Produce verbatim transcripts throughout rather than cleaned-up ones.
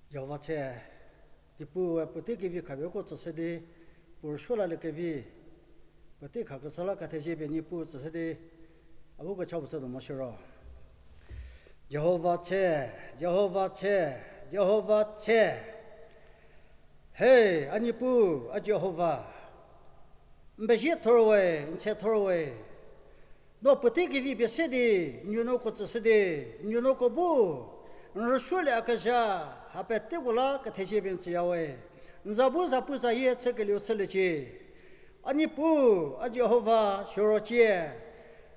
Jihova tse, Niepuu we puotei kevi khapie uko tsüshü di, puo rüsuo laliekevi, puotei khakeshü la kethezie pie Niepuu tsüshü di, a bu kecha puo chü tuo mo shiro. Jihova tse, Jihova tse, Jihova tse. He, a Niepuu, a Jihova. N pezie thor we, n tse thor we. No puotei kevi pie se di, n nuonuoko tsüshü di, n nuonuoko bu n rüsuolieyakezha, ha peteko la kethezie pie n tsüya we. N za bu zapuzayie chükelieu chüliecie. A Niepuu, a Jihova, siro cie.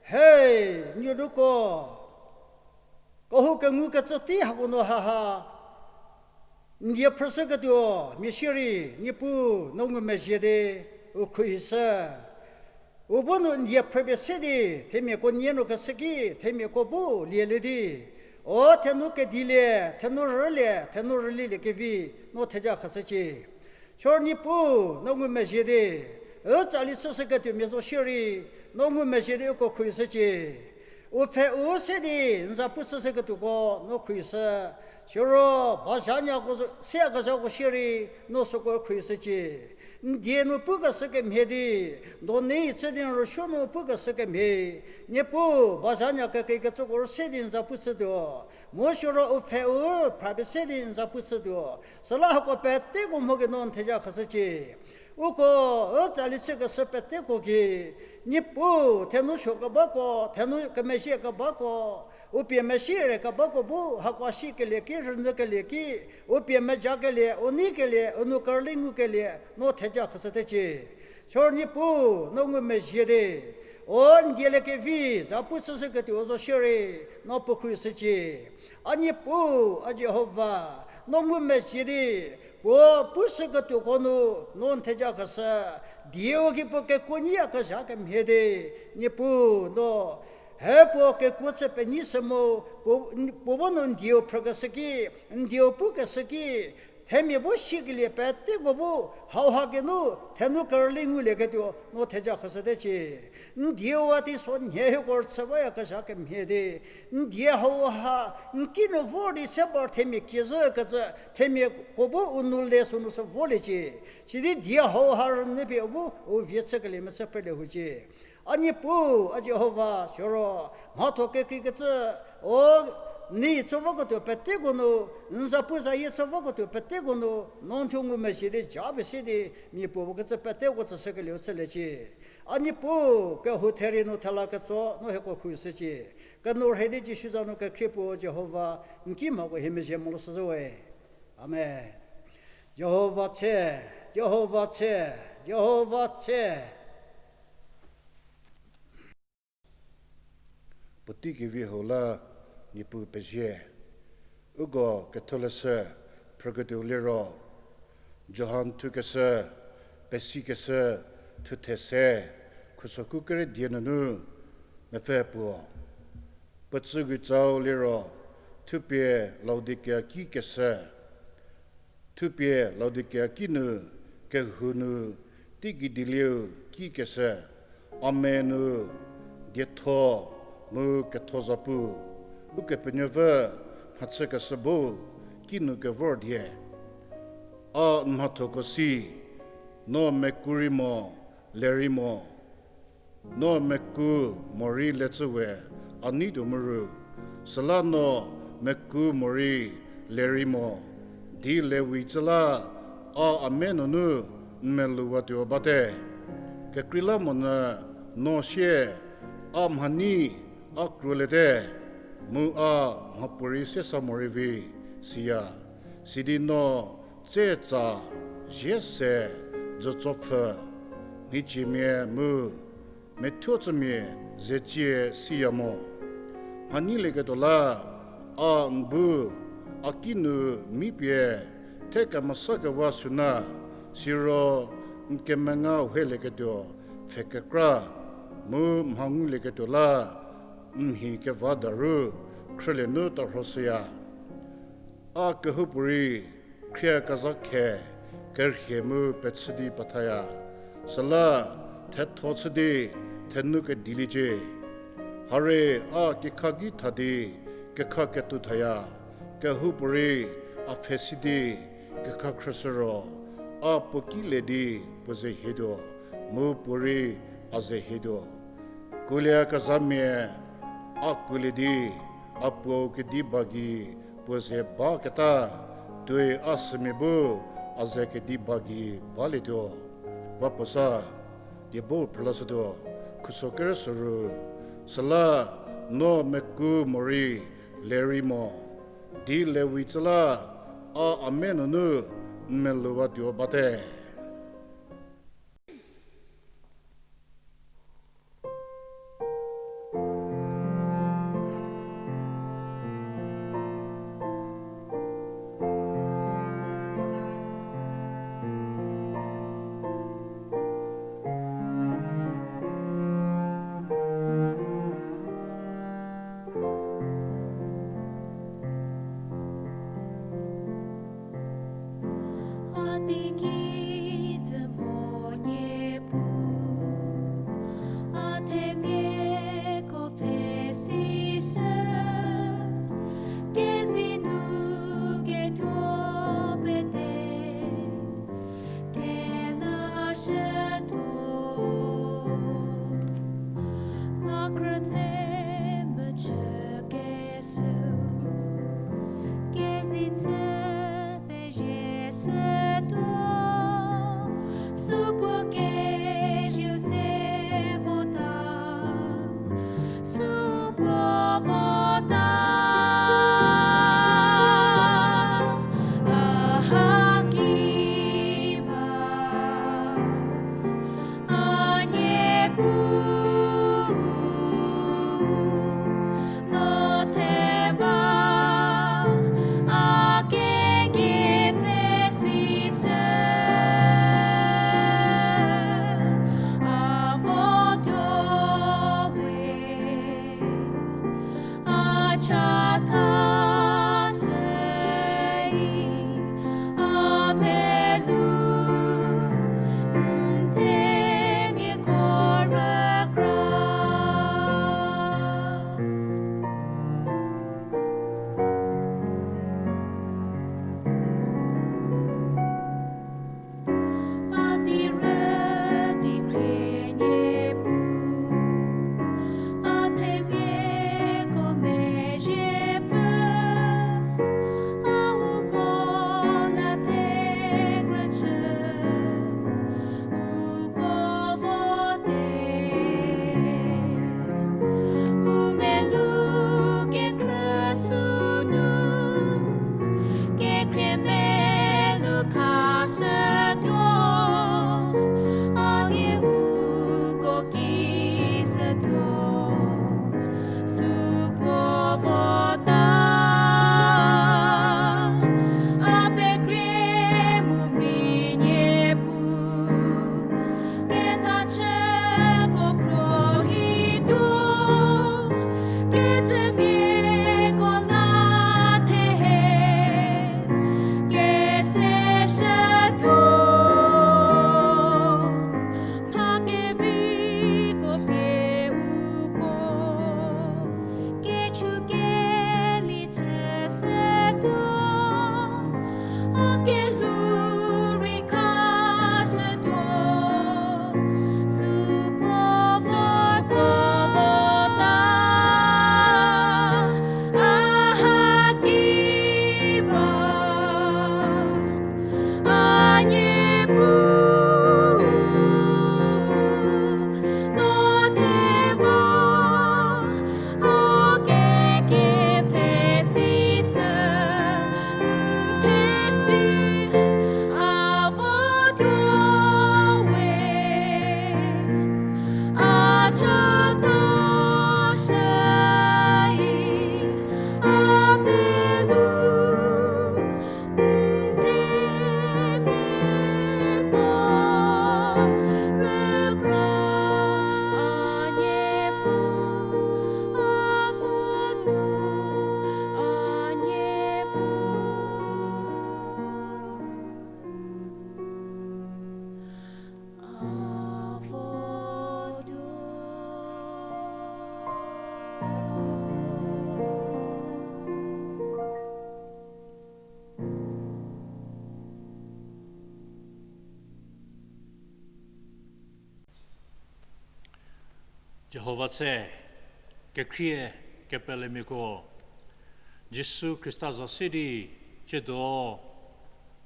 He, n nuonuoko kehou kengukecü tei hako nu haha n die phrüshüketuo mia shierei, Niepuu, no ngumezhie di u khruohishü. U bu nu n die phrüpie se di, themiako nie nu keshü ki, themiako bu lielie di, o thenou kedilie, thenou rülie, thenou rülilie kevi, no theja khashücie. Siro Niepuu, no ngumezhie di, u tsali chüshüketuo mia zo shierei, no ngumezhie di uko khruohishücie. U pfhe u se di n za pu chüshüketuoko no khruohishü. Siro bazhanyako, seyakezhako shierei, no süko khruohishücie. N die nu pukeshü kemhie di, donei chü di n rüsuo nu pukeshü kemhie, Niepuu, bazhanya kekreikecüko rüse di n za pu chütuo. Mu siro u pfhe u phrapie se di n za pu chütuo. Süla hako peteko mho gei no n theja khashücie. Uko, u tsali chükeshü peteko gei, Niepuu, thenou suo kebako, thenou kemezhie kebako, u pie mezhie re kebako bu, hako sikelie ki, rünyükelie ki, u pie mejakelie, u neikelie, u nou kerüli ngukelie, no theja khashütecie. Siro Niepuu, no ngumezhie di, o n dieliekevi za pu chüshüketuo zo shierei, no puo khruohishücie. A Niepuu, a Jihova, no ngumezhie di, puo pushüketuoko nu, no n theja khashü, dieu ki puo kekuo nyiyakezha kemhie di, Niepuu, no, he puo kekuo chü penyi shü mu, puo, puo bu nu n dieu phrükeshü ki, n dieu pukeshü ki, themia bu sikelie peteko bu, hauha geinu, thenou kerüli ngulieketuo, no theja khashütecie. N dieu a teiso nhie hieko rüchü bayakezha kemhie di, n die hauha, n kinu vor di se par themia kiezhükecü, themiako bu u nou le sünu sü vorliecie. Sidi die hauha rünyü pie u bu u vie chükelie mechü pelie hucie. A Niepuu, a Jihova, siro, mhatho kekreikecü, o, nei chü voketuo peteko nu, n za pu zayie chü voketuo peteko nu, no n thuo ngumezhie di japie se di, mia puo bu kecü peteko tsüshükelieu chüliecie. A Niepuu, kehou therie nu thela ketso, no hieko khruohishücie. Kenourhei di Jisu za nu kekhrie puo Jihova, n ki mhako hie mezhie molo shüzhü we. Amen. Jihova tse, Jihova tse, Jihova tse. Puotei kevi hau la Niepuu pezie. Uko ketholeshü phrüketuo liro, Johan thukeshü, pesikeshü, thuthe se, khusoku kere die nunu, mepfü puo. Puo tsügei tsau liro, thupie Laodikea ki keshü. Thupie Laodikea ki nu, kehou nu, teigei dielieu ki keshü. Amen nu, dietho, mu ketho zapu, Ukepenuopfü mhachükeshü bu, ki nu kevor die. A n mhathoko si, no meku rei mo, le rei mo. No meku morei le cü we a nei tuo mu ru, süla no meku morei le rei mo, di le wicü la a a me nunu n meluwatuo bate. Kekreilamonyü no sie, a mhanyi a kruoliete, mu a mhapuorei se sa morei vi, siya. Sidi no tsetsa, zie se, dzütsopfü, nhiciemia mu methuocümia ze cie siya mo. Mhanyilieketuo la, a n bu a ki nu mi pie the kemesakewa süna, siro n kemenga whelieketuo pfhe kekra, mu mha ngulieketuo la n mhi keva daru khrülie nu tarhoshüya. A kehoupuorei khrie kezha khe kerhie mu pechü di pethaya. Süla thetho chü di thenu kediliecie. Hare a kikha ki tha di kekha ketuo thaya. Kehoupuorei a pfhesi di kekha khrüshü ro, a puo ki le di puo ze hietuo, mu puorei a ze hietuo. Kuolie kezhamia a kuolie di, a puo kediba gei puo ze baketa, tuoi a sümia bu a ze kediba gei balietuo. Va puo sa, die bo phrülashütuo, khuso kerü soru, süla no meku morei lerei mo, di lewi tsüla a a me nunu n melouwatuo bate. A teiki tsü mho Niepuu, a themiako pfhesishü, kezei nu ketuo pete kelashütuo. A krüthe mechü kesüu, kezei chü pezie shütuo, supuo kezieu se vota, supuo vota, a haki ba, a Niepuu, no theva, a keki pfhesishü, a votuo we, a chatha shü, a melu, n themiako rükra. A di rüdi khrie Niepuu, a themiako mezhie pfü, a uko la the krüchü, uko vote. U melu kekhrü sünu, kekhrie melu khashütuo, a die uko ki shütuo, supuo vota, a pekrie mu mi Niepuu, kethachüko khruohituo, kecümiako la the keseshütuo, mha keviko pie uko kechu keli chüshütuo, a kelhou rei khashütuo, supuo vota, a haki ba, a Niepuu, no theva, a keki pfhesishü, pfhesi, a votuo we, a chatha shü, a melu, n themiako Jihova tse, kekhrie kepelemiako, Jisu Khrista za se di, tsiedo,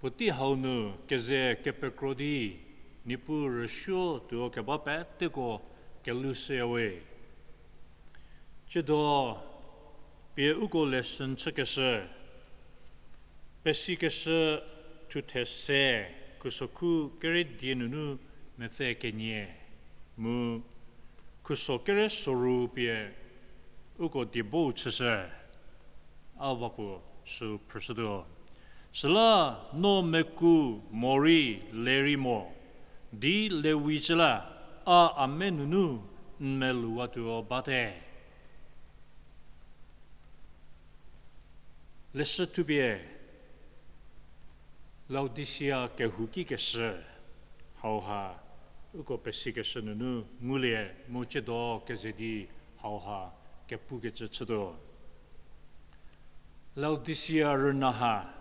puotei hau nu keze kepekro di, Niepuu rüsuo tuo keba peteko kelhoushüyawe. Tsiedo, pie uko lesson chükeshü, Pesikeshü thuthe se, khusokhu kere die nunu mepfü kenie, mu khuso kere soru pie uko diebo chüshü, a va puo sü phrüshütuo. Süla no meku morei lerei mo, di lewi cü la, a a me nunu n meluwatuo bate. Leshü thupie, Laodisia kehouki keshü, hauha, uko pesikeshü nunu ngulie mu tsiedo keze di hauha kepukecü chütuo. Laodisia rüna ha,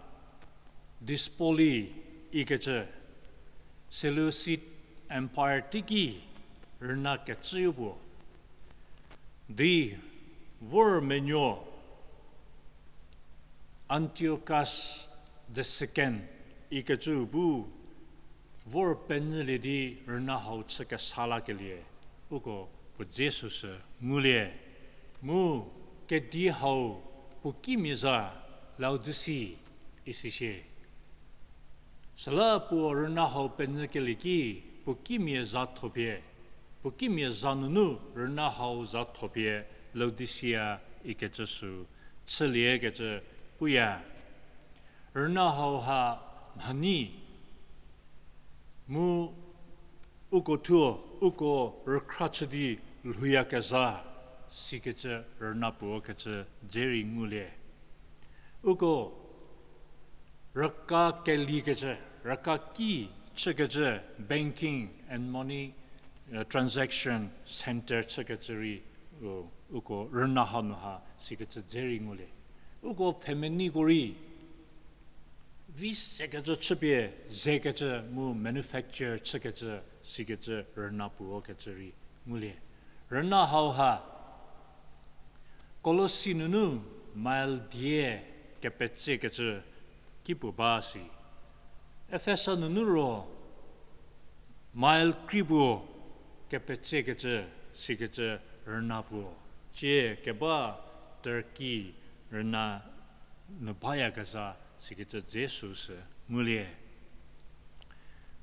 Dispoli ikecü, Seleucid Empire teiki rüna kecüyo puo. Di vor menuo Antiochus the Second ikecüu bu vor penyülie di rüna hau chü kesa lakelie, uko puo dze süsü ngulie. Mu kedi hau puo kimia za Laodisi isi shie. Süla puo rüna hau penyükelie ki, puo kimia za thopie, puo kimia za nunu rüna hau za thopie Laodisia ikecü sü chüliekecü puya. Rüna hau ha mhanyi mu uko thuo, uko rükhra chü di lhouyakezha, sikecü rüna puo kecü dze rei ngulie. Uko rüka kelikecü, rüka ki chükecü, banking and money, uh, transaction centre chükecü rei, uh, uko rüna hau nu ha sikecü dze rei ngulie. Uko pfhemeneiko rei vi sekecü chüpie, zekecü mu manufacture chükecü, sikecü rüna puo kecü rei ngulie. Rüna hau ha Kolosi nunu mile die kepetsekecü ki puo ba si. Efesa nunu ro mile kri puo kepetsekecü, sikecü rüna puo. Cie keba Turkey rüna nu bayakezha sikecü dze süsü ngulie.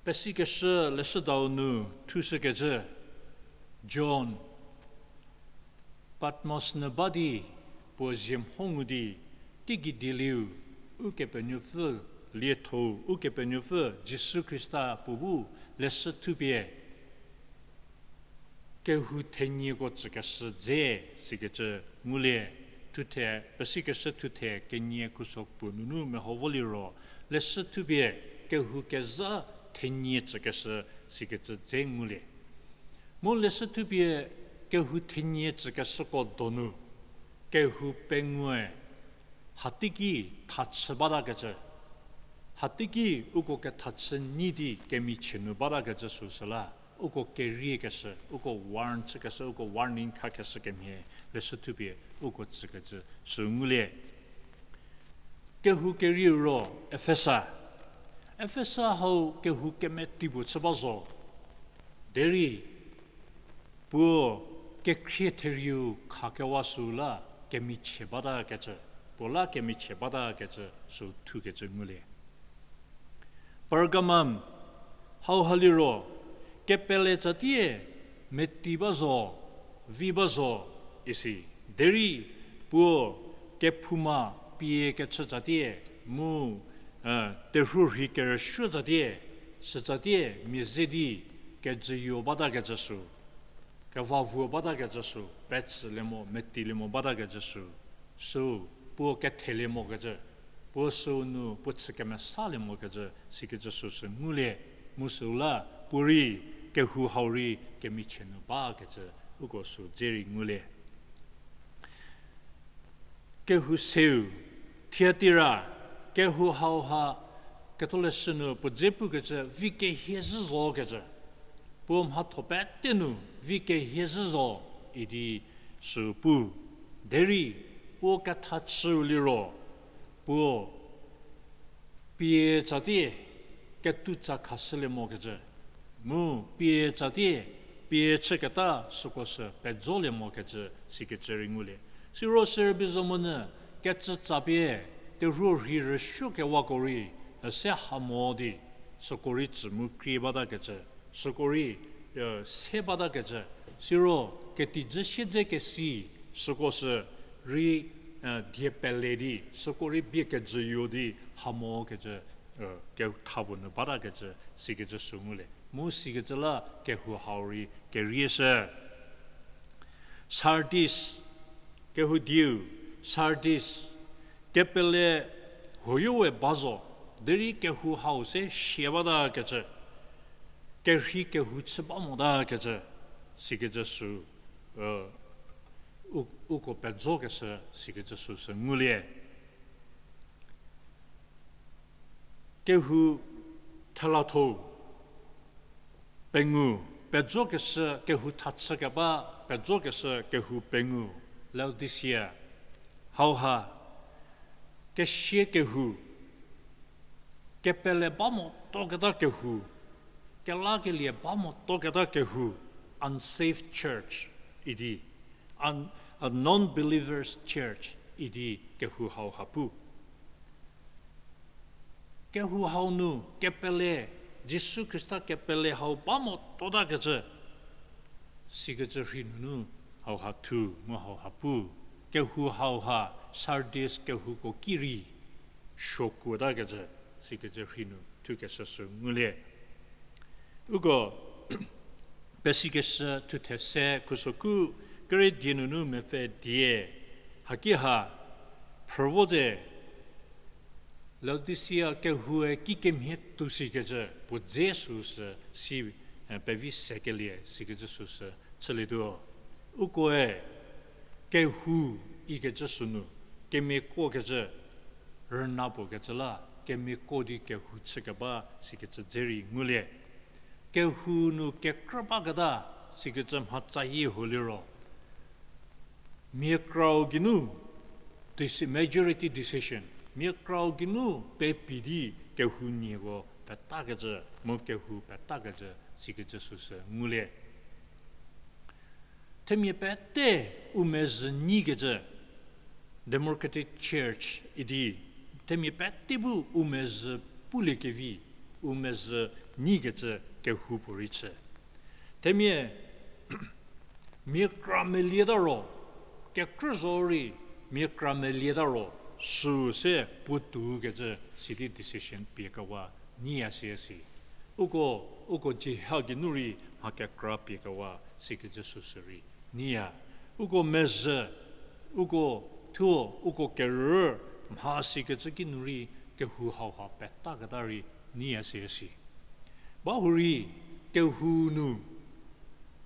Pesikeshü leshüdau nu thushükecü, John Patmos nu ba di puo zie mho ngu di, teigei dielieu, Ukepenuopfü lietho-u, Ukepenuopfü Jisu Khrista puo bu leshü thupie kehou thenieko tsükeshü dze sikecü ngulie. Thuthe, Pesikeshü thuthe kenie khuso puo nunu meho vo liro, leshü thupie kehou kezha thenie tsükeshü sikecü dze ngulie. Mu leshü thupie kehou thenie tsükeshüko donu, kehou pengoue hateiki thachü batakecü, hateiki uko kethachü nyi di kemichie nu batakecü süsü la, uko keriekeshü, uko warn chükeshü, uko warning khakeshü kemhie, leshü thupie uko tsükecü sü ngulie. Kehou kerieu ro Efesa. Efesa hau kehou kemeti puo chü ba zo. Derei puo kekhrie therieu khakewa sü la kemichie batakecü, puo la kemichie batakecü sü thukecü ngulie. Pergamum hauha liro kepele tsatie meti ba zo, vi ba zo isi. Derei puo kephouma pie kechü tsatie mu, eh, terhuo rhi kerüsuo tsatie, sü tsatie mia ze di kejüyo batakecü sü, kevavuo batakecü sü, petsülie mo, metilie mo batakecü sü, sü puo kethelie mokecü, puo süu nu puo chü kemesalie mokecü, sikecü süsü ngulie, mu süu la puorei kehou hau rei kemichie nu bakecü uko sü dze rei ngulie. Kehou seu, Thiatira, kehou hauha Ketholeshü nu puo dze pukecü vi kehie zhü zokecü. Puo mhatho pete nu vi kehie zhü zo, idi sü pu. Derei puo kethachüu liro, puo pie tsatie ketutsa khashülie mokecü, mu pie tsatie pie chüketa süko sü pejolie mokecü sikecü rei ngulie. Siro sü rübei zo monyü kecütsapie terhuo rhi rüsuokewako rei, e, se ha mo di, süko rei tsü mu krie batakecü, süko rei, e, se batakecü, siro ketijü siedzekesi, süko sü rei, e, die pele di, süko rei bie kejüyo di ha mokecü, e, ketha puo nu batakecü sikecü sü ngulie. Mu sikecü la kehou hau rei kerieshü. Sardis, kehou dieu, Sardis, kepele huoyowe ba zo, derei kehou hau se sia batakecü, kerhei kehou chü ba motakecü, sikecü sü, e, u-, uko pejokeshü sikecü sü sü ngulie. Kehou thelathou pengou, pejokeshü kehou thachü keba, pejokeshü kehou pengou, Laodicea, hauha, kesia kehou, kepele ba motoketa kehou, kelakelie ba motoketa kehou, unsaved church idi, un-, a non-believers church idi kehou hauha pu. Kehou hau nu kepele, Jisu Khrista kepele hau ba mototakecü, sikecü rhei nunu hauha thu mu hauha pu. Kehou hauha Sardis kehouko ki rei suokuotakecü, sikecü rhei nu thukeshü sü ngulie. Uko pesikeshü thuthe se khusoku, kere die nunu mepfü die, haki ha, phrü vo ze, Laodicea kehoue kikemhie tuo sikecü puo dze süsü si, e, pevi sekelie sikecü süsü chülietuo. Ukoe kehou ikecü sünu, kemiakokecü, rüna puo kecü la, kemiako di kehou chükeba sikecü dze rei ngulie. Kehou nu kekrü baketa sikecü mhatsayie huliro, mia krau geinu, deci-, majority decision, mia krau geinu pepi di kehou nieko petakecü, mu kehou petakecü sikecü süsü ngulie. Themia pete u mezhü nyikecü, Democratic Church idi, themia pete bu u mezhü puliekevi, u mezhü nyikecü kehou puorei chü. Themia mia kra melieta ro, kekrü zo rei mia kra melieta ro, süu se puotou kecü sidi decision piekewa nyiya siya si. Uko, uko jihau geinu rei mha kekra piekewa sikecü süsü rei nyiya. Uko mezhü, uko thuo, uko kerü, mha sikecü kinu rei kehou hauha petaketa rei nyiya siya si. Bahurei kehou nu,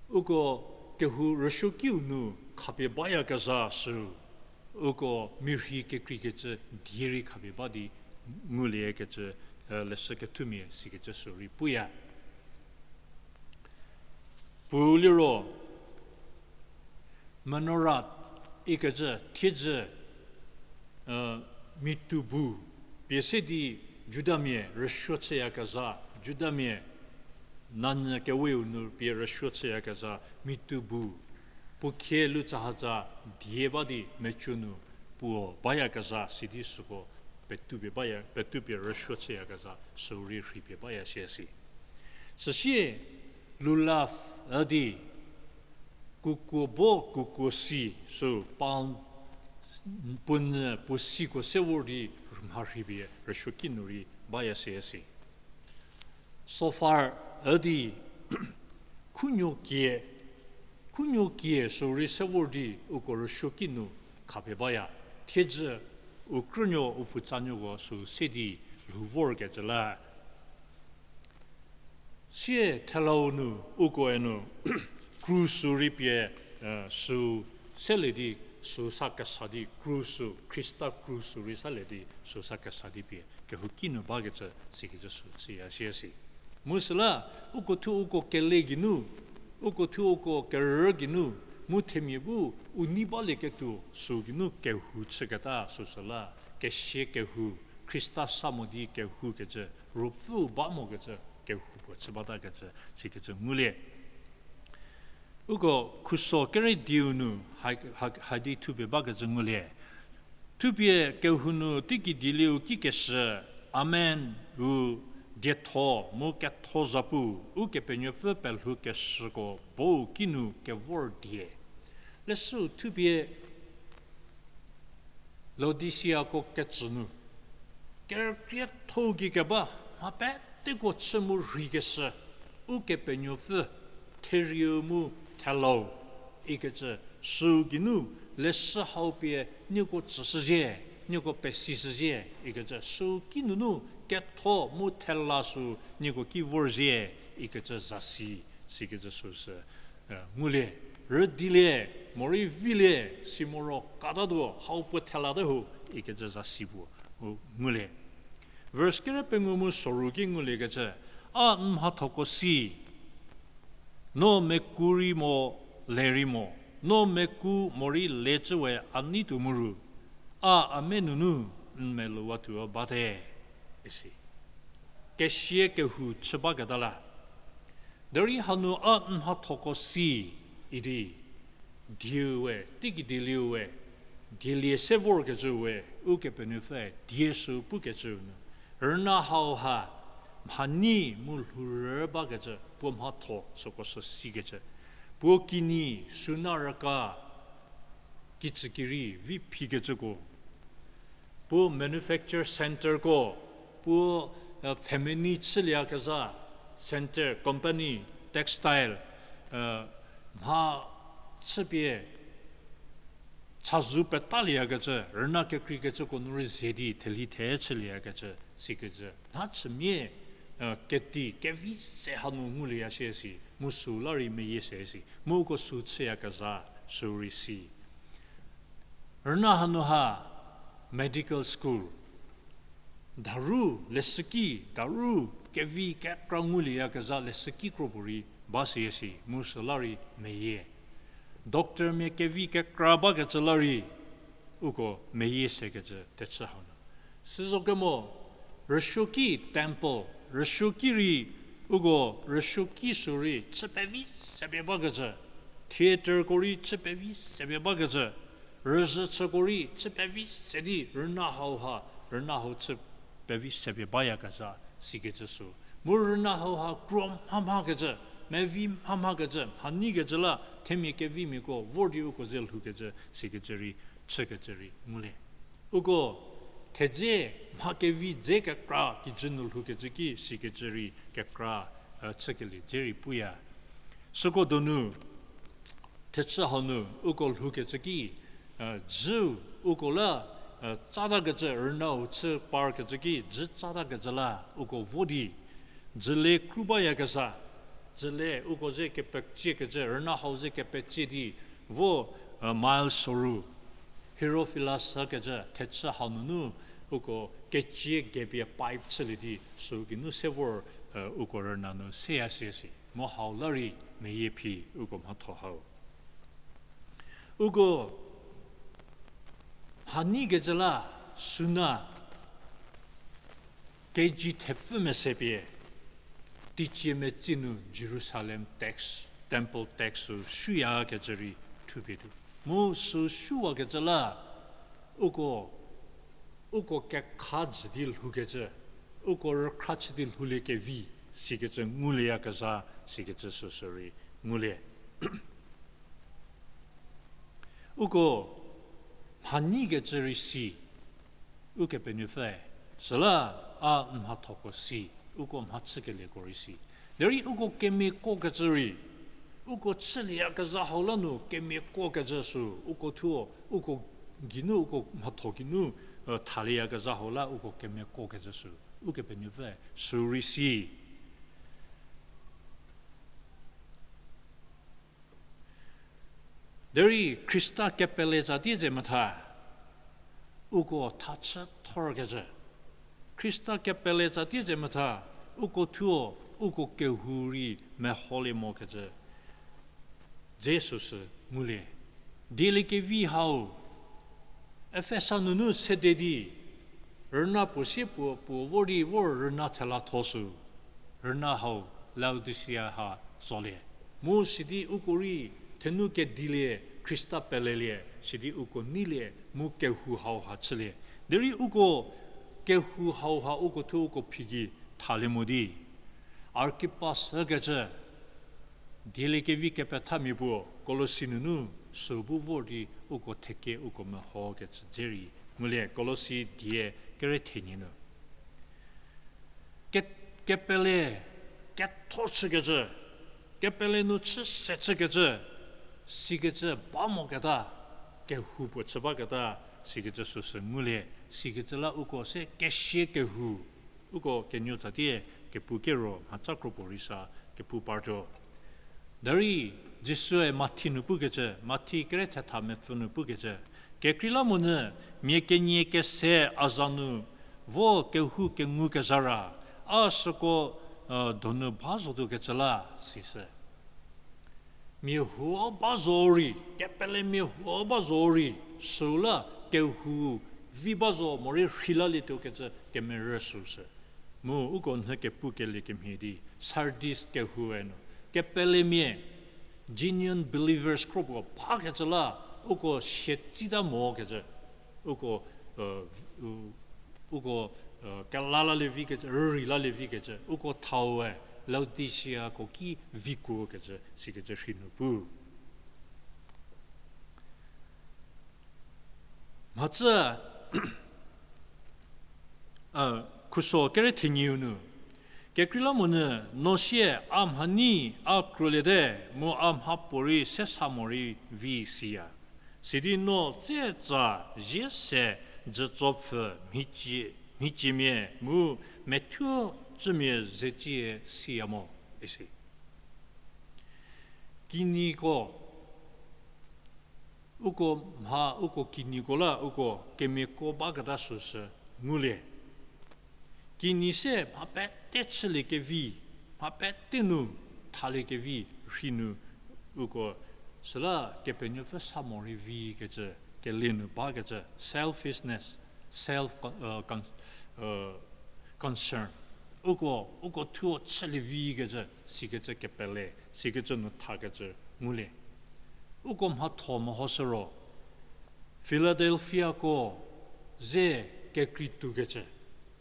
uko kehou rüsuokiu nu khapie bayakezha süu, uko mirhi kekreikecü die rei khapie ba di nguliekecü, e, leshü kethumia sikecü süu rei puya. Puou liro, menorah ikecü thiedzü, e, mitou bu pie se di Judamia rüsuo chüyakezha, Judamia nanyü keweu nu pie rüsuo chüyakezha mitou bu, puo khie lu tsahatsa die ba di mecü nu puo bayakezha sidi süko petupie baya, petupie rüsuo chüyakezha süu rei rhipie baya siya si. Süsie lulav üdi kukuo bo kukuo si süu palm puo nyü puo siko se vor di mharhipie rüsuoki nu rei baya siya si. Sofar üdi khunuo kie, khunuo kie süu rei se vor di uko rüsuoki nu khapie baya, thiedzü u krünuo u pfutsanuoko süu se di lhou vorkecü la. Sie thelau nu, ukoe nu, krus rei pie, e, süu selie di, süu sa kesa di, krus, Khrista krus rei salie di, süu sa kesa di pie kehouki nu bakecü sikecü süu chüya siya si. Mu süla, uko thuo uko kele geinu, uko thuo uko kerü geinu, Mu themia bu u nei balieketuo süu geinu kehou chüketa süsü la, kesia kehou, Khrista sa mo di kehoukecü, Ruopfüu ba mokecü kehou puo chü batakecü sikecü ngulie. Uko khuso kere dieu nu ha-, ha-, hadi thupie bakecü ngulie. Thupie kehou nu teiki dielieu ki keshü, Amen, u dietho mu ketho zhapu, Ukepenuopfü pelhou keshüko bou kinu kevor die. Leshüu thupie Laodisiako kecü nu, kerükrietho-u gei keba, mha peteko chü mu rheikeshü, Ukepenuopfü, therieu mu thelau, ikecü, süu geinu, leshü hau pie nieko tsüshüzhie, nieko pesishüzhie, ikecü, süu kinunu, ketho mu thela süu nieko ki vorzhie, ikecü zasi, sikecü süsü, ngulie, rüdilie, morei vilie, si moro katatuo, hau puo thelate ho, ikecü zasi puo, u ngulie. Verse kere pengou mu soru ki nguliekecü, a n mhathoko si, no meku rei mo, le rei mo, no meku morei le cü we a nei tuo mu ru, a a me nunu n melouwatuo bate, isi. Kesia kehou chü baketa la. Derei hanu a n mhathoko si, idi, dieu we, teiki dielieu we, dielie se vorkecü we, Ukepenuopfü die süu pukecü nu, rüna hauha, mhanyi mu lhourü bakecü, puo mhatho süko sü sikecü, puo kinyi, suna rüka, kicükirei vi phikecüko, puo manufacture centreko, puo family chülieyakezha centre, company, textile, mha chüpie chazou petalieyakecü, rüna kekreikecüko nu rei ze di theli the chülieyakecü, sikecü. Nha chümia, keti, kevi se hanu ngulieya shie si, mu süu la rei meyie se si, mu uko süu chüyakezha, süu rei si. Rüna hanu ha, medical school, daru, leshüki, daru, kevi kekra ngulieyakezha leshüki kro puorei ba süya si, mu süla rei meyie. Doctormia kevi kekra bakecü la rei, uko meyie sekecü thechü hau nu. Süzo kemo, rüsuoki temple, rüsuoki rei, uko rüsuoki sü rei chü pevi sepie bakecü, theatreko rei chü pevi sepie bakecü, rüzhü chüko rei chü pevi se di rüna hauha, rüna hau chü pevi sepie bayakezha, sikecü sü. Mu rüna hauha kro mhamhakecü, mevi mhamhakecü, mhanyikecü la themia kevimiako vor di uko ze lhoukecü, sikecü rei, chükecü rei ngulie. Uko thedze mha kevi dze kekra kijü nu lhoukecü ki sikecü rei kekra, chükelie dze rei puya. Süko donu, thechü hau nu uko lhoukecü ki, jü uko la, tsatakecü rünau chü parkecü ki jü tsatakecü la uko vo di, jüle kru bayakezha, jüle uko ze kepeciekecü, rüna hau ze kepecie di, vo, mile soru, Hierophilus sükecü thechü hau nunu uko kecie gepie pipe chülie di sü geinu se vor, uko rüna nu seya sie si. Mu hau la rei meyie phi uko mhatho hau. Uko mhanyikecü la süna K G thepfü mese pie, teicie metsi nu Jerusalem tax, temple tax sü shüyakecü rei thupie tuo. Mu sü shüwakecü la, uko, uko kekha jü di lhoukecü, uko rükhra chü di lhoulie kevi, sikecü ngulieyakezha, sikecü süsü rei ngulie. Uko mhanyikecü rei si, Ukepenuopfü, süla a n mhathoko si, uko mhachükelieko rei si. Derei uko kemiakokecü rei, uko chülieyakezha hau la nu kemiakokecü sü, uko thuo, uko geinu, uko mhatho geinu, thalieyakezha hau la uko kemiakokecü sü, Ukepenuopfü, sü rei si. Derei Khrista kepele tsatie ze metha, uko thachü thorkecü. Khrista kepele tsatie ze metha, uko thuo, uko kehou rei meholie mokecü. Jisu sü Ngulie, dieliekevi hau, Efesa nunu sede di, rüna puo sie puo, puo vor di vor rüna thelatho sü, rüna hau Laodicea ha tsolie. Mu sidi uko rei, thenu kedilie, Khrista pelelie, sidi uko neilie, mu kehou hau ha chülie. Derei uko kehou hau ha uko thuo uko phi gei thalie mo di. Arkipas ükecü, dieliekevi kepethamia puo, Kolosi nunu, sü bu vor di uko theke uko mehokecü dze rei. Ngulie Kolosi die kere thenie nu. Ke-, kepele ketho chükecü, kepele nu chü se chükecü, sikecü ba moketa, kehou puo chü baketa, sikecü süsü ngulie, sikecü la uko se kesia kehou, uko kenuo tsatie kepu kero mhatsa kropuo rei sa kepu partuo. Derei Jisue Mathi nu pukecü, Mathi kere thetha mepfü nu pukecü, kekreilamonyü mia kenie kese a za nu vo kehou kengukezha ra, a süko, donu ba zotuokecü la, sisü. Mia huo ba zo rei, kepelemia huo ba zo rei, süla kehou vi ba zo morei rheilalietuokecü kemerü süsü. Mu uko nhü kepu kelie kemhie di, Sardis kehoue nu, kepelemia, genuine believers kropuo bakecü la, uko sie tsita mokecü, uko, u, uko, kela lalie vikecü, rürei lalie vikecü, uko thaue, Laodicea ko ki vikuokecü, sikecü rhei nu pu. Mhacü, khuso kere thenieu nu, kekreilamonyü no sie a mhanyi a kruoliete mu a mhapuorei sesa morei vi siya. Sidi no tsetsa zie se jütsopfü mhiciemia mu methuo cümia zetie siya mo, isi. Kinyiko, uko mha uko kinyiko la uko kemiako baketa süsü ngulie. Kinyi se mha pete chüliekevi, mha pete nu thaliekevi rhei nu uko süla Kepenuopfü sa morei vikecü, kele nu bakecü, selfishness, self, concern. Uko, uko thuo chülie vikecü, sikecü kepele, sikecü nu thakecü ngulie. Uko mhatho mehoshü ro, Philadelphiako ze kekrei tuokecü,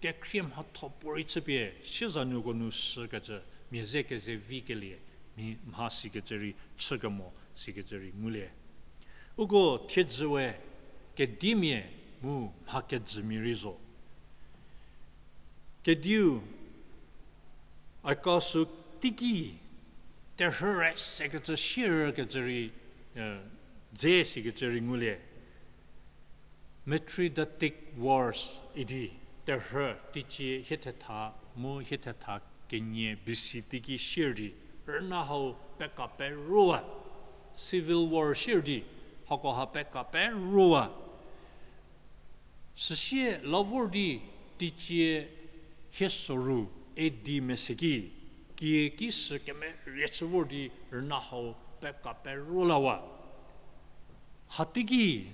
kekhrie mhatho puorei chüpie siezanuoko nu shükecü, mia ze keze vikelie, mia mha sikecü rei chükemo sikecü rei ngulie. Uko thiedzü we kedimia mu mha kejümia rei zo. Kediu, aika sü teiki terhü re sekecü sierükecü rei, dze sikecü rei ngulie. Mithridatic wars idi terhü teicie hie thetha mu hie thetha kenie B C teiki sier di rüna hau peka perowa, civil war sier di hakoha peka perowa. Süsie la vor di teicie hie soru A D meseki, kie ki sü kemerie chü vor di rüna hau peka perolawa. Hateiki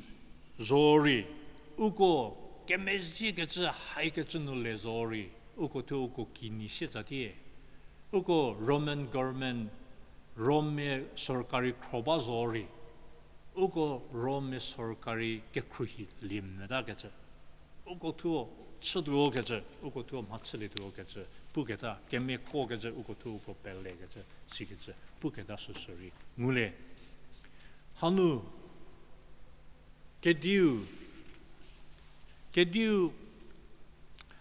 zorei, uko kemezhiekecü haikecü nu le zorei, uko thuo uko kinyi sietsatie. Uko Roman government, Rommia sorkari khro ba zorei, uko Rommia sorkari kekhruohi lie metakecü. Uko thuo chütuo kecü, uko thuo mha chülietuo kecü, puketa, kemiako kecü, uko thuo uko pelekecü, sikecü, puketa süsü rei ngulie. Hanu, kediu, kediu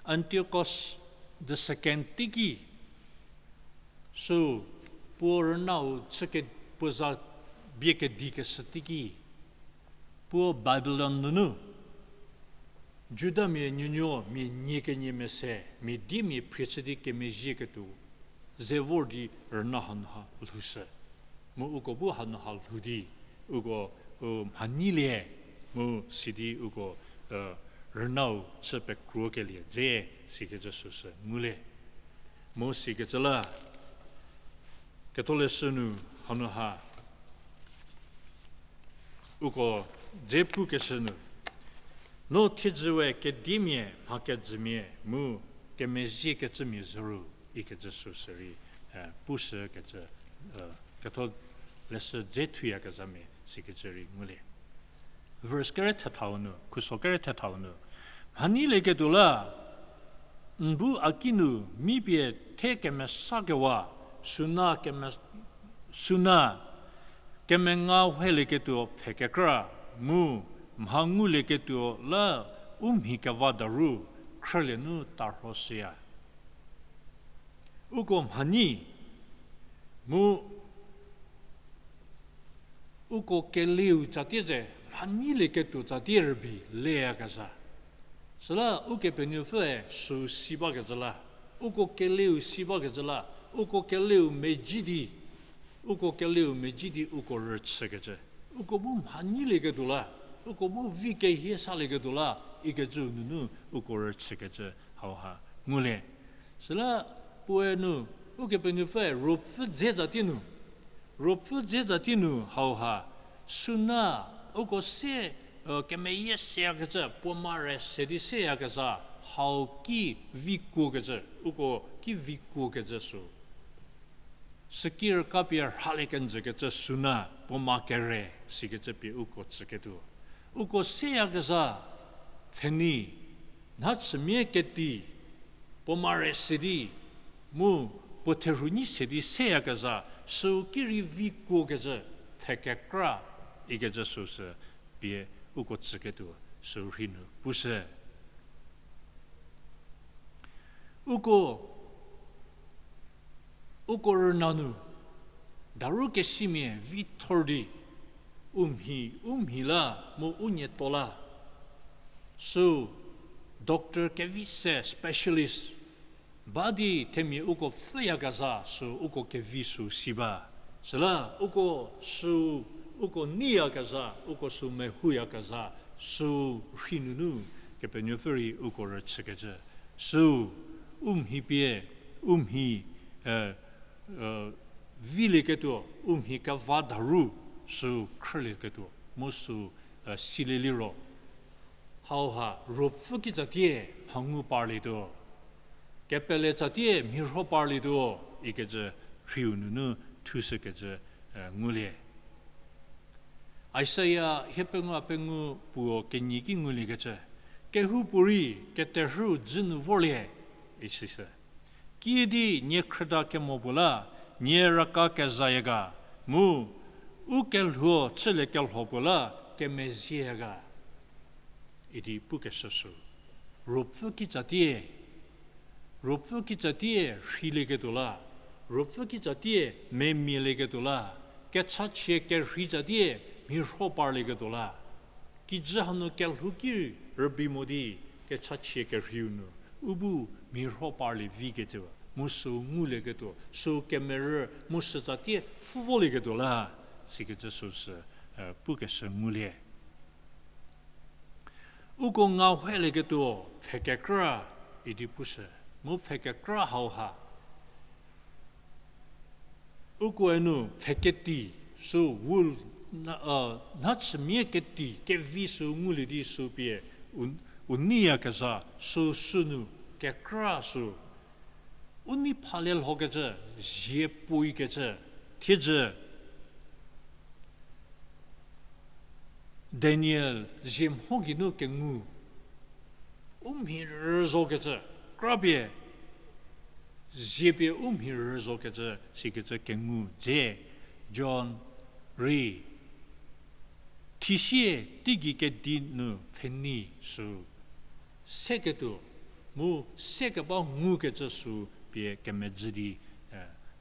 Antiochus the second teiki, sü puo rünau chüke puo za bie kedikeshü teiki, puo Babilon nunu, Judamia nuonuo mia nie kenie mese, mia diemia phrie chü di kemezhieketuo, ze vor di rüna hanu ha lhoushü. Mu uko bu hanu ha lhou di, uko, u mhanyilie, mu sidi uko, rünau chü pekrokelie dze, sikecü süsü ngulie. Mu sikecü la, ketholeshü nu hanu ha, Uko dze pukeshü nu, no thiedzü we kedimia, mha kejümia mu kemezhiekecümia zhüru ikecü sü sürei, pushükecü, ketho leshü dze thuyakezhamia sikecü rei ngulie. Verse kere thethau nu, khuso kere thethau nu, mhanyielieketuo la, n bu a ki nu mipie the kemesakewa, süna, süna kemenga welieketuo pfhe kekra, mu mha ngulieketuo la u mhi keva daru khrülie nu tarhoshüya. Uko mhanyi mu uko keliu tsatie ze, mhanyilieketuo tsatie rübei leyakezha. Süla Ukepenuopfüe sü si bakecü la, uko keliu si bakecü la, uko keliu mezhü di, uko keliu mezhü di uko rüchükecü, uko bu mhanyilieketuo la, uko bu vi kehie salieketuo la, ikecü nunu uko rüchükecü hauha ngulie. Süla puoe nu, Ukepenuopfüe ruopfü dze tsatie nu, ruopfü dze tsatie nu hauha, süna uko se, kemeyie seyakecü, puo mare se di seyakezha, hau ki vikuokecü, uko ki vikuokecü sü. Süki rükapie rhalie kenjükecü süna puo ma kere sikecü pie uko tsüketuo. Uko seyakezha, pfhenei, nhachümia keti, puo mare se di, mu puo therhu nyi se di seyakezha, süu ki rei vikuokecü, pfhe kekra, ikecü süsü pie uko tsüketuo, sü rhi nu pushü. Uko, uko rüna nu, daru kesimia vithor di, u mhi, u mhi la, mu u nieto la. Sü, doctor kevi se specialist ba di themia uko pfhüyakezha sü uko kevi sü si ba. Süla uko sü, uko neiyakezha, uko sü mehouyakezha, sü rhi nunu Kepenuopfü rei uko rüchükecü. Sü, u mhi pie, u mhi, vilieketuo, u mhi keva daru, sü khrülieketuo, mu sü, silie liro. Hauha, ruopfü kitsatie, mhangu parlietuo. Kepele tsatie, mhirho parlietuo, ikecü rhiu nunu thushükecü, ngulie. Isaia hiepengou a pengou puo kenie ki nguliekecü, kehoupuorei keterhüu dzü nu vorlie, isishü. Kiüdi nie khrüda kemo puo la, nie raka kezayie ga, mu u kelhuo chülie kelho puo la kemezhie ga. Idi pukeshü sü. Ruopfü kitsatie, ruopfü kitsatie rheilieketuo la, ruopfü kitsatie memialieketuo la, kechachie kerhei tsatie mhirho parlieketuo la. Kijü hanu kelhou ki rübei mo di, kechachie kerheiu nu, u bu mhirho parlie vikecü, mu sü ngulieketuo, sü kemerü, mu sü tsatie pfhü volieketuo la, sikecü süsü, pukeshü ngulie. Uko nga hoelieketuo pfhe kekra idi pushü, mu pfhe kekra hauha. Ukoe nu pfhe keti, sü wool, nhachümia keti, kevi sü ngulie di sü pie, u, u neiyakezha, sü sünu kekra sü. U nei phalie lhokecü, zie puoikecü, thiedzü. Daniel zie mho geinu kengu, u mhi rüzokecü, krapie, zie pie u mhi rüzokecü, sikecü kengu dze, John rei. Thisie teigei kedi nu pfhenei sü seketuo, mu sekeba ngukecü sü pie kemedzü di,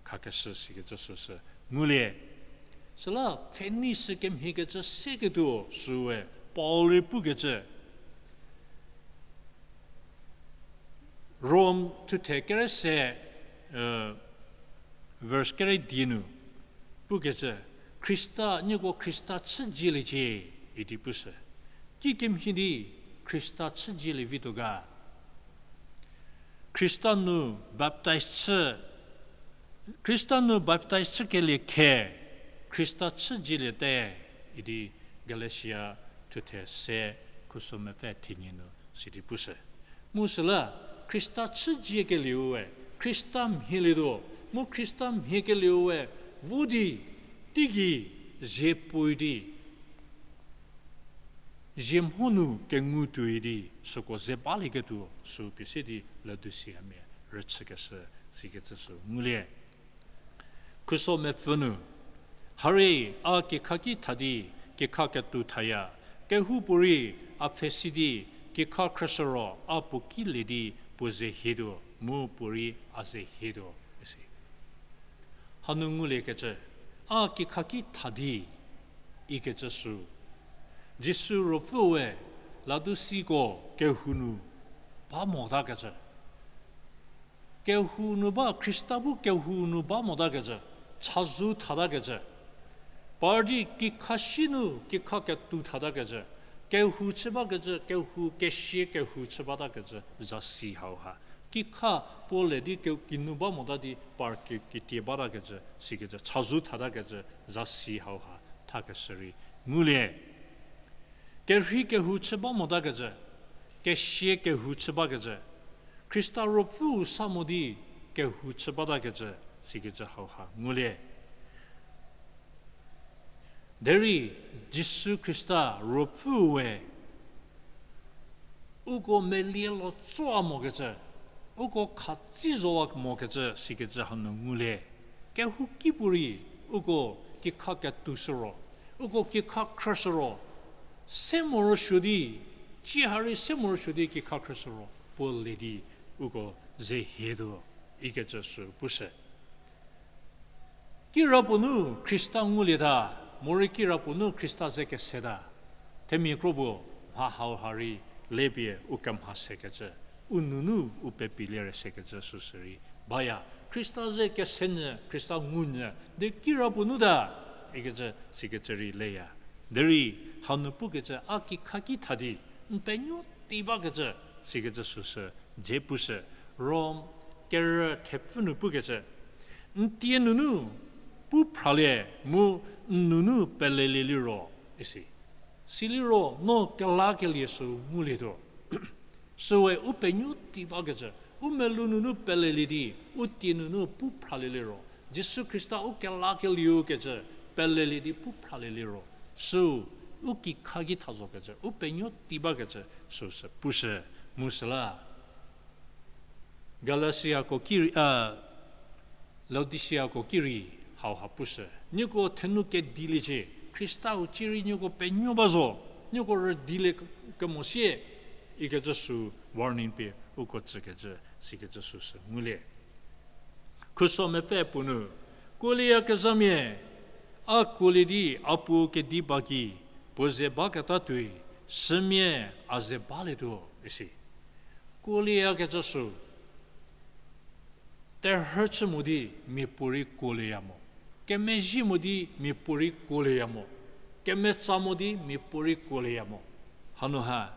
khakeshü sikecü süsü ngulie. Süla pfhenei sü kemhiekecü seketuo süe Paul rei pukecü. Rom thuthe kere se, verse kere die nu pukecü, Khrista, nieko Khrista chüdzieliecie, idi pushü. Kikemhie di Khrista chüdzielie vituo ga? Khrista nu baptize chü, Khrista nu baptize chükelie khe, Khrista chüdzieliete, idi Galatia thuthe se khuso mepfü thenie nu sidi pushü. Mu süla Khrista chüziekelieu we, Khrista mhielietuo, mu Khrista mhiekelieu we, vo di, teigei, zie puoi di, zie mho nu kengu tuoi di, süko ze balieketuo, sü pie se di Laodisiamia rüchükeshü, sikecü sü ngulie. Khuso mepfü nu, harie a kikhaki tha di, kikha ketou thaya, kehoupuorei a pfhesi di, kikha khrüshü ro a puo ki lie di puo ze hietuo, mu puorei a ze hietuo, isi. Hanu nguliekecü, a kikhaki tha di, ikecü sü. Jisu Ruopfüe Ladusiko kehou nu ba motakecü. Kehou nu ba, Khrista bu kehou nu ba motakecü, chazou thatakecü. Par di kikha si nu, kikha ketou thatakecü. Kehou chü bakecü, kehou kesie kehou chü batakecü, zasi hauha. Kikha puo le di ke-, kinu ba mota di par ki-, kitie batakecü, sikecü, chazou thatakecü, zasi hauha, thakeshü rei ngulie. Kerhei kehou chü ba motakecü, kesie kehou chü bakecü, Khrista Ruopfüu sa mo di kehou chü batakecü, sikecü hauha ngulie. Derei Jisu Khrista Ruopfüe uko melie lo tsoa mokecü, uko khatsi zowa mokecü, sikecü hanu ngulie. Kehouki puorei uko kikha ketou shü ro, uko kikha khrüshü ro, se morosuo di, tsie ha rei se morosuo di kikha khrüshü ro, puo le di uko ze hietuo, ikecü sü pushü. Kirapuo nu Khrista ngulieta, morei kirapuo nu Khrista ze keseta. Themia kro puo mha hauha rei lepie u kemha sekecü, u nunu u pepilie re sekecü süsü rei baya. Khrista ze kese nyü, Khrista ngu nyü, de kirapuo nu ta, ikecü sikecü rei leya. Derei hanu pukecü a kikhaki tha di, n penuo tei bakecü, sikecü süsü dze pushü. Rom kerü thepfü nu pukecü, n tie nunu pu phralie mu n nunu pelelie liro, isi. Siliro no kelakelie sü ngulietuo. Süwe u penuo tei bakecü, u melou nunu pelelie di, u tie nunu pu phralie liro, Jisu Khrista u kelakelieu kecü pelelie di pu phralie liro, sü u kikhaki tha zokecü, u penuo tei bakecü, süsü pushü, mu süla Galatiako ki rei, a, Laodisiako ki rei hauha pushü. Nieko thenu kediliecie, Khristau cierei nieko penuo ba zo, nieko rüdilie ke-, kemo sie, ikecü sü warning pie uko tsükecü, sikecü süsü ngulie. Khuso mepfü puo nu, kuolieyakezhamia, a kuolie di a Puo kedi ba ki, puo ze baketa tuoi, sümia a ze balietuo, isi. Kuolieyakecü sü, terhü chü mo di miapuorei kuolieya mo, kemezhie mo di miapuorei kuolieya mo, kemetsa mo di miapuorei kuolieya mo. Hanu ha,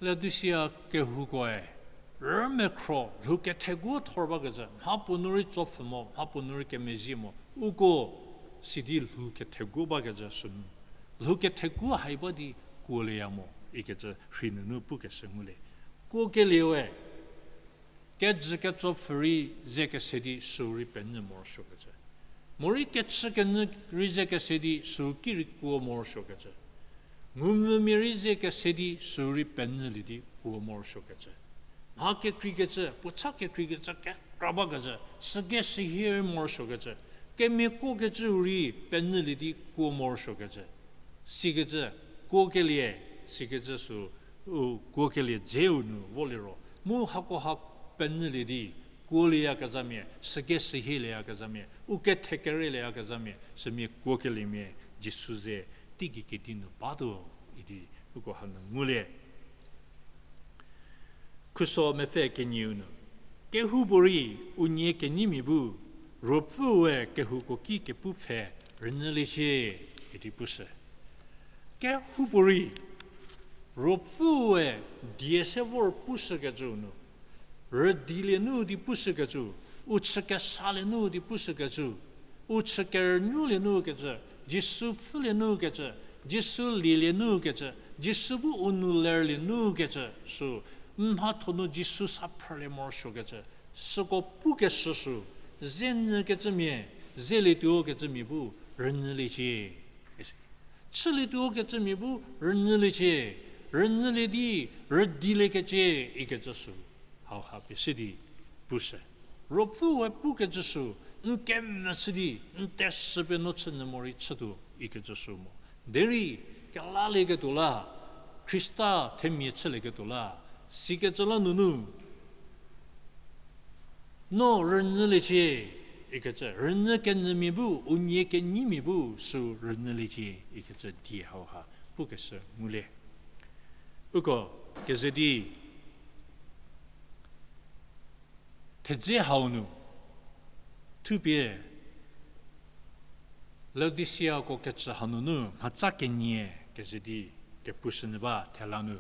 Laodisia kehoukoe, rümekhro lhou kethegu thor bakecü, mhapuo nu rei tsopfhü mo, mhapuo nu rei kemezhie mo, uko sidi lhou kethegu bakecü sünu, lhou kethegu hai ba di kuolieya mo, ikecü rhei nunu pukeshü ngulie. Kuokelie we, kejü ketsopfhü rei ze kese di sü rei penyü morosuokecü. Morei kechü kenyü rei ze kese di sü ki rei kuo morosuokecü. Ngumvümia rei ze kese di sü rei penyülie di kuo morosuokecü. Mha kekreikecü, puo cha kekreikecü, kekra bakecü, süke sühie rei morosuokecü. Kemiakokecüu rei penyülie di kuo morosuokecü. Sikecü, kuokelie, sikecü sü, u, kuokelie dzeu nu voliro. Mu hakoha penyülie di, kuolieyakezhamia, süke sühielieyakezhamia, u kethekerelieyakezhamia, sümia kuokeliemia, Jisu ze teigei kedi nu batuo, idi uko hanu ngulie. Khuso mepfü kenieu nu, kehoupuorei unie kenyimia bu, Ruopfüe kehouko ki kepu pfhe rünyüliecie, idi pushü. Kehoupuorei, Ruopfüe die se vor pushükecüu nu, rüdilie nu di pushükecü, u chü kesalie nu di pushükecü, u chü kerünuolie nu kecü, Jisu pfhülie nu kecü, Jisu lielie nu kecü, Jisu bu u nou lerlie nu kecü sü, n mhatho nu Jisu sa phrülie morosuokecü, süko pukeshü sü, ze nyükecümia, zelietuo kecümia bu rünyüliecie. Chülietuo kecümia bu rünyüliecie, rünyülie di rüdiliekecie ikecü sü. Hauha pie se di pushü. Ruopfüe pukecü sü, n kemvü chü di, n teshü pie no chünyü morei chütuo ikecü sü mo. Derei, kelalieketuo la, Khrista themia chülieketuo la, sikecü la nunu, no rünyüliecie ikecü, rünyü kenyümia bu, unie kenyimia bu sü rünyüliecie ikecü die hauha pukeshü ngulie. Uko keze di thedze hau nu thupie Laodisiako kecü hanunu mhatsa kenie keze di kepushünyü ba thela nu.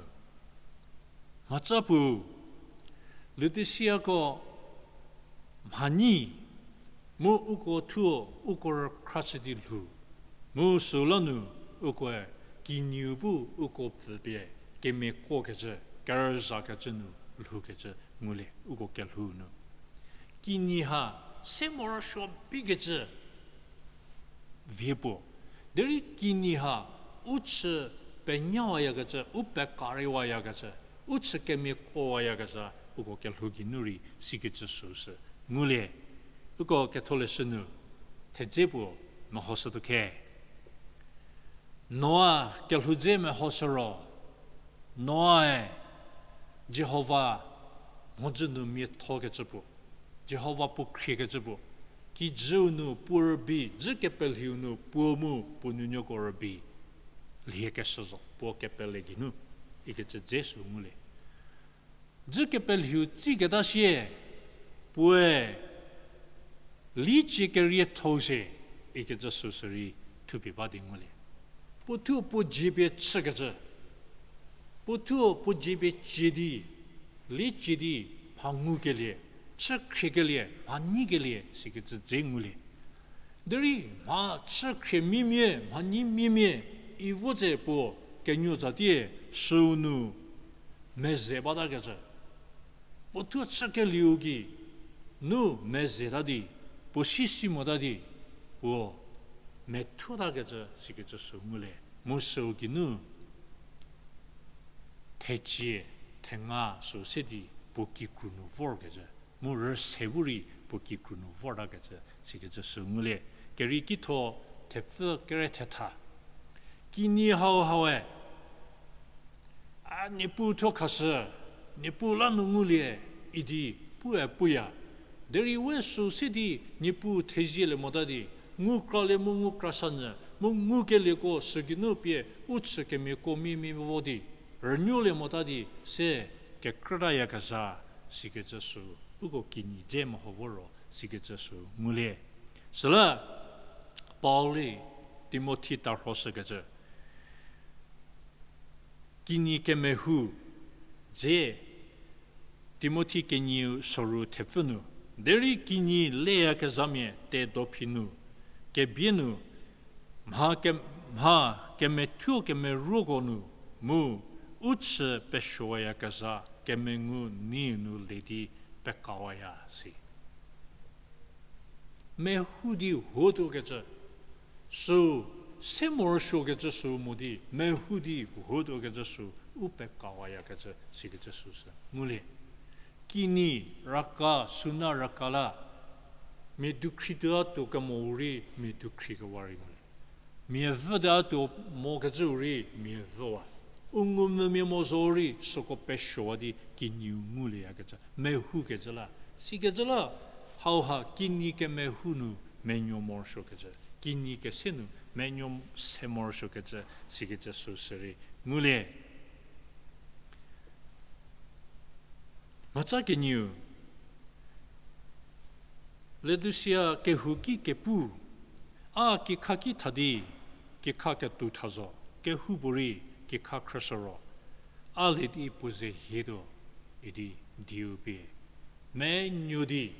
Mhatsa puo, Laodisiako mhanyi mu uko thuo uko rükhra chü di lhou. Mu süla nu ukoe kinyiu bu uko pfüpie kemiakokecü, kerüzakecü nu lhoukecü ngulie uko kelhou nu. Kinyi ha se morosuo bikecü vie puo. Derei kinyi ha u chü penyawayakecü, u pekareiwayakecü, u chü kemiakowayakecü, uko kelhou geinu rei sikecü süsü ngulie. Uko ketholeshü nu thedze puo mehoshütuo khe. Noa kelhou dze mehoshü ro, Noae Jihova mhodzü nu miathokecü puo, Jihova puo khriekecü puo, kijüu nu puo rübei, dzü kepelhiu nu puo mu puo nuonuoko rübei liekeshü zo, puo kepele geinu, ikecü dze sü ngulie. Dzü kepelhiu tsiketa sie, puoe licie kerietho-u shie, ikecü süsü rei thupie ba di ngulie. Puo thuo puo dzie pie chükecü, puo thuo puo dzie pie cie di, licie di, mha ngukelie, chükhriekelie, mha nyikelie sikecü dze ngulie. Derei mha chükhrie miemia, mha nyi miemia, i vo tse puo kenuo tsatie süu nu meze batakecü, puo thuo chükelieu gei nu mezeta di, puo si si mota di, puo methuotakecü sikecü sü ngulie. Mu süu geinu thecie, thenga sü se di puo kikru nu vorkecü, mu rüse bu rei puo kikru nu vortakecü sikecü sü ngulie. Kerei kitho thepfü kere thetha. Kinyi hau hae, a, Niepuu thuo khashü, Niepuu la nu ngulie idi puoe puya. Derei we sü se di Niepuu thezielie mota di, ngu kralie mu ngu krasanyü, mu ngukelieko sü geinu pie u chü kemiako miemia vo di, rünuolie mota di se kekrütayakezha sikecü sü, uko kinyi dze meho vo ro sikecü sü ngulie. Süla Paul-e Timothi tarhoshükecü kinyi kemehou dze, Timothi kenieu soru thepfü nu, derei kinyi leyakezhamia tedo phi nu, kebie nu, mha ke-, mha kemethuo kemeruoko nu, mu u chü pesuoyakezha kemengu niu nu le di pekawaya si. Mehou di huotuokecü, sü se morosuokecü sü mo di, mehou di huotuokecü sü u pekawayakecü sikecü süsü ngulie. Kinyi raka, süna raka la, mia dukhri tuo a tuo kemo u rei mia dukhri kewa rei ngulie. Mia vü tuo a tuo mokecüu rei mia vüwa. U ngumvümia mo zo rei süko pesuowa di kinyiu ngulieyakecü, mehoukecü la. Sikecü la, hauha kinyi kemehou nu menuo morosuokecü, kinyi kese nu menuo se morosuokecü, sikecü süsü rei ngulie. Mhatsa kenieu, Laodicea kehou ki kepu, a kikha ki tha di, kikha ketou tha zo, kehoupuorei kikha khrüshü ro, a le di puo ze hietuo, idi dieu pie menuo di,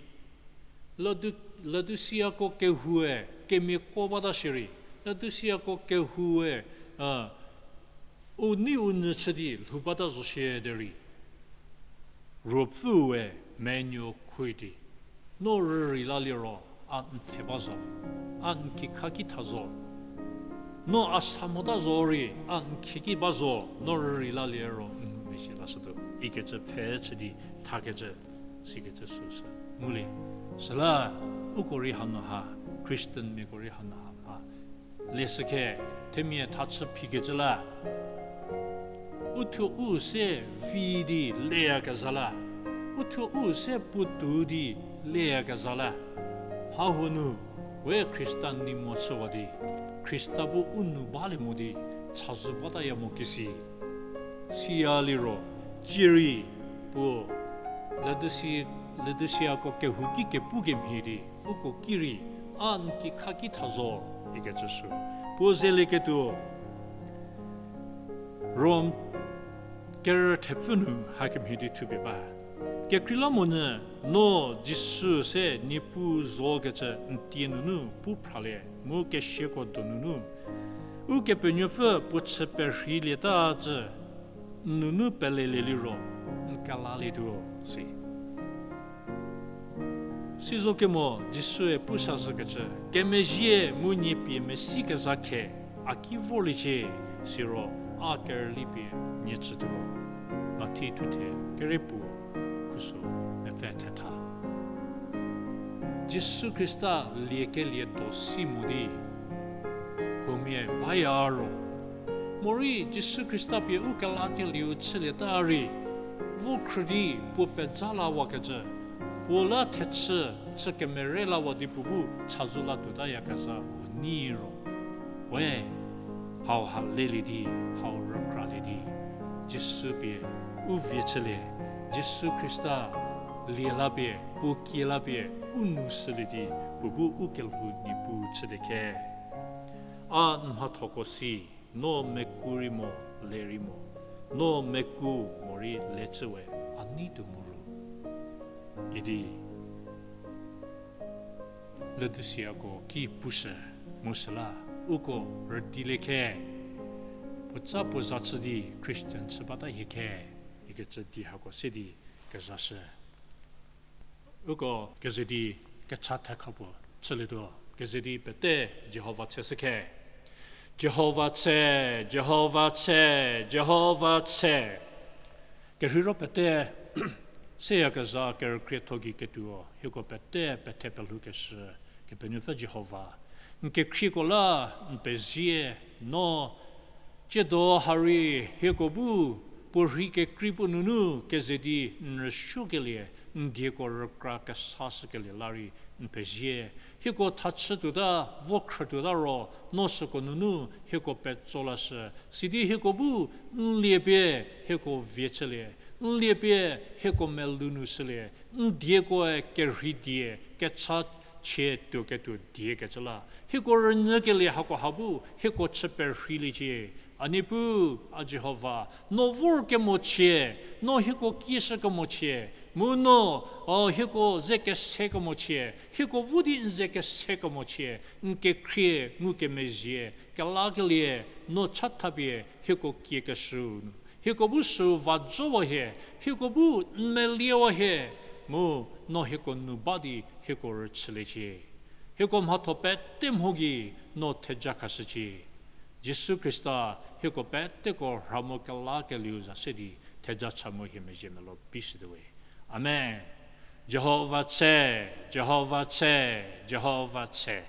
Laodi-, Laodiciako kehoue kemiako bata shierei, Laodiciako kehoue u nei u nyü chü di lhou bata zo shie derei, Ruopfüe menuo khuo di, no rürei laliro a n pfhe ba zo, a n kikha ki tha zo. No a sa mota zo rei a n khieki ba zo, no rürei laliro n ngumezhie lashütuo ikecü pfhe chü di thakecü, sikecü süsü ngulie. Süla uko rei hanu ha, Christianmiako rei hanu ha mha leshükhe, themia tha chü phikecü la, uthuo u se vi di leyakezha la, uthuo u se puotou di leyakezha la, mha huo nu we Khrista nei mo chüwa di, Khrista bu u nou balie mo di, chazou bataya mo kisi. Siya liro, cierei puo Laodisi-, Laodisiako kehouki kepu kemhie di uko ki rei, a n kikha ki tha zo, ikecü sü. Puo zelieketuo, Rom kerü thepfü nu hakemhie di thupie ba. Kekreilamonyü, no Jisu se Niepuu zokecü n tie nunu pu phralie mu kesiako donunu, Ukepenuopfü puo chü perheilieta cü n nunu pelelie liro, n kelalietuo, si. Sizo kemo Jisue pu sazhükecü, kemezhie mu nie pie mesikezha khe a ki vorliecie, siro a kerüli pie nie tsütuo. Mathi thuthe kerei puo, khuso mepfü thetha. Jisu Khrista liekelie do si mo di, huomia baya ro, morei Jisu Khrista pie u kelakelieu chülieta rei, vo khrü di puo peja lawakecü, puo la thechü chü kemere lawa di puo bu chazou la tuotayakezha huo nei ro, we hauha lelie di, hau rükralie di, Jisu pie u vie chülie, Jisu Khrista lie la pie, puo kie la pie, u nou shülie di, puo bu u kelhou Niepuu chüte khe. A n mhathoko si, no meku rei mo, le rei mo, no meku morei le cü we, a nei tuo mo ru, idi Laodisiako ki pushü, mu süla uko rüdilie khe, puotsa puo za chü di Christian chü bata hie khe, ikecü di hako se di kezashü. Uko keze di kecha thekha puo chülietuo, keze di pete Jihova tsheshü khe. Jihova tshe, Jihova tshe, Jihova tshe. Kerheiro pete, seyakezha kerükrietho gei ketuo, hieko pete pethe pelhoukeshü, Kepenuopfü Jihova. N kekhrieko la n pezie, no tsiedo ha rei hieko bu puo rhei kekrei puo nunu keze di n rüsuokelie, n dieko rükra kesashükelie la rei n pezie. Hieko thachü tuota, vo khrü tuota ro, no süko nunu hieko petso lashü. Sidi hieko bu n lie pie hieko vie chülie, n lie pie hieko melou nu shülie, n diekoe kerhei die, kecha chie tuoketuo die kecü la hieko rünyükelie hakoha bu hieko chü perheiliecie. A Niepuu, a Jihova, no vorkemochie, no hieko kieshükemochie, mu no, o, hieko ze kesekemochie, hieko vo di n ze kesekemochie, n kekhrie ngukemezhie kelakelie, no chathapie hieko kiekeshüu nu hieko bu süu va zowa hie, hieko bu n meliewa hie, mu no hieko nu ba di hieko rüchüliecie. Hieko mhatho pete mho gei no theja khashücie. Jisu Khrista hieko peteko rha mu kelakelieu za se di theja cha mu hie mezhie melou bishütuowe. Amen. Jihova tshe, Jihova tshe, Jihova tshe.